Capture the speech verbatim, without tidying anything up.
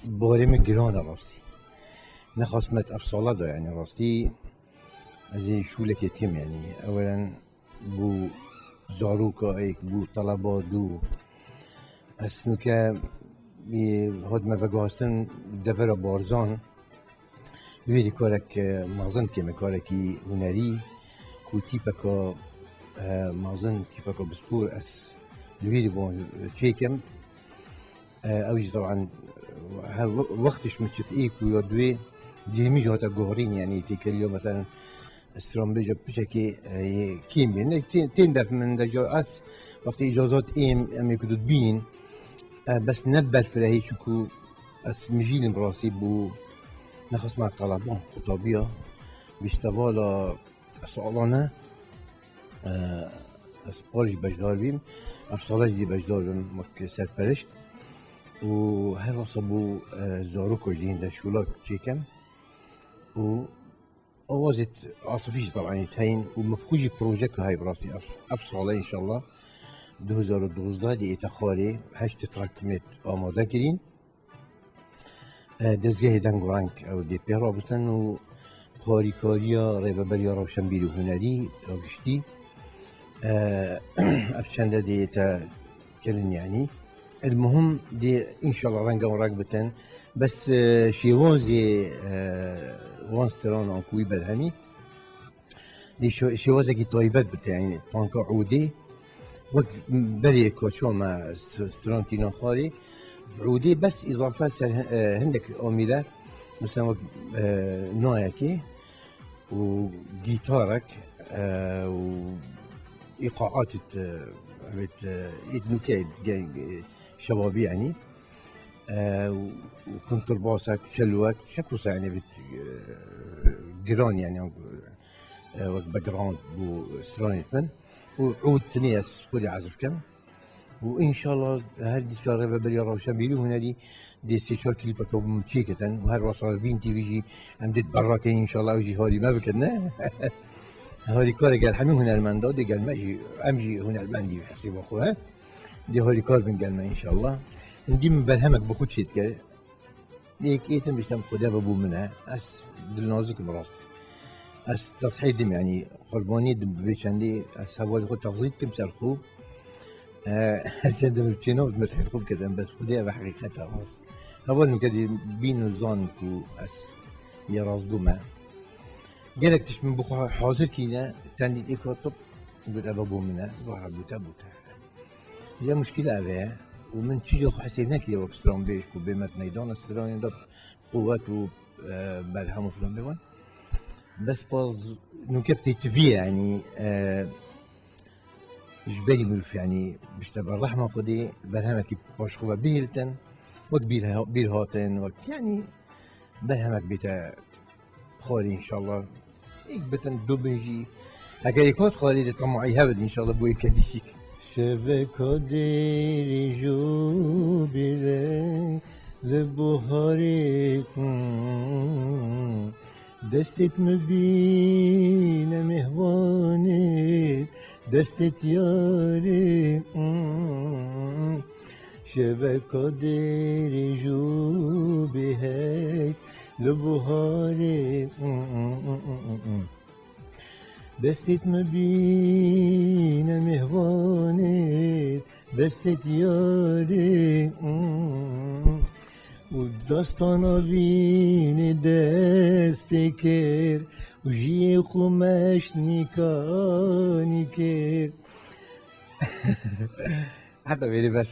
Barê min giran e rastî. Nexasmet ev sala da, yani rastî ez ê şûlekê dikim, yani ewelen bû zaroka êk, bû teleba dû. Ez nuke, e, hatime veguhastin devera Barzan. Wî karek, e, mezin keme, karekî hunerî, ku tîpeka, e, mezin, tîpeka bispor ez li wî bûn çêkim. E, ew jî taban he, we-, wextîş min çit ê ku ya duê cihê min jî hate guherîn, yani têkeriya mesela stranbêja piçekê, e, yê kêm bê. Ne, tên, tên def min de car ez wextê îcazat êm, em ê ku dibînin, e, bes ne berfirehî, çunku ez mijîlim rastî bû nexasma teleban qutabiya bîstevala salane, e, ez par jî beşdar bîm, ev sala jî beşdar bim wek serpereşt û her wesa bû, e, zarok û jî hinde şûlak çêkem û awazê atifî jî taban heyîn û min xwe jî projeka hay bi rastî ev, ev sala înşallah du hezar û dozdeh dê ête xwarê heşt trakimêt amade kirîn. E, dezgehê deng û reng ew dê pê rabitin û harîkariya Rêveberiya Rewşenbîrî û Hunerî ya giştî. E, ev çende dê te kirin, yanî. El muhim dê înşallah renga û reng bitin. Bes, e, şêwazê, e, wan stranan ku wî berhemî dê şo-, şêwazekî taybet bite, yanî tanka odê. Wek berê koço me st-, stran tîna xwarê. Odê bes îzafe ser hi-, e, hindek amîre, mesela wek, e, nayekê û gîtarek, e, û îqaat, e, evet, e, ît nûke ge-, ge-, şebabî, yanî, e, û, û konturbasek, çelwek, çekusa, yanî, evet, e, giran, yanî, e, wek background bû stranê din. Û ûd tinê ez xwedî ezif kem. Û înşallah her dîsa Rêveberiya Rewşenbîrî û Hunerî dê sê çar klîpeke bi min çêkitin û her wesa Vîn T V jî em dê berrakeyî înşallah ew jî harî me bikin, ne? Harîkarek gel hemî hunermenda dê gel me jî, em jî hunermendî hesêba xwe, he? Dê harîkar bin gel me înşallah. Hindî min berhemek bi xwe çêdike. Yek êtim biştem Xwedê ve bû min e. Ez dilnazik im rast. Ez teshî dim, yanî qurbanî dim bi vê çendê, ez hevalê xwe tefzî dikim ser xwe. E, her çend dim çêna min teshî xwe bikirim, bes Xwedê ve heqîqet e rast. Heval min kedî bîn û zan ku ez yê rastgo me. Gelek tişt min bi xwe hazir kîne, tendî êk hatib, got eve bû min e, va hebûte bûte. Ya muşkîla ev e, û min çi jî xwe hesêb nekiriye wek stranbêj ku bêmet meydana stranê de quwet û, e, berhem û filan bêvan. Bes paz nûke pêtivî ye, yanî, e, ji berî mirov, yanî, bişte ber rehma Xwedê, berhemekî paş xwe ve bihêlitin, wek bîr, bîr hatin, wek, yanî, berhemek bête xwarê înşallah. Êk bitin du bin jî. Heger êk hat xwarê de temaî hebit înşallah bo êk kedîşîk. Şeveka dêrî jû bîre li buharê. Destêt mi bîne mêhvanê, destêt yarê. Şeveka dêrê jû biheyf li buharê. Destêt mi bîne mêhvanê, destêt yarê. Û dastana vînê dest pê kir, û jiyê xwe meşt nîka nîkir. Heta vêrê bes.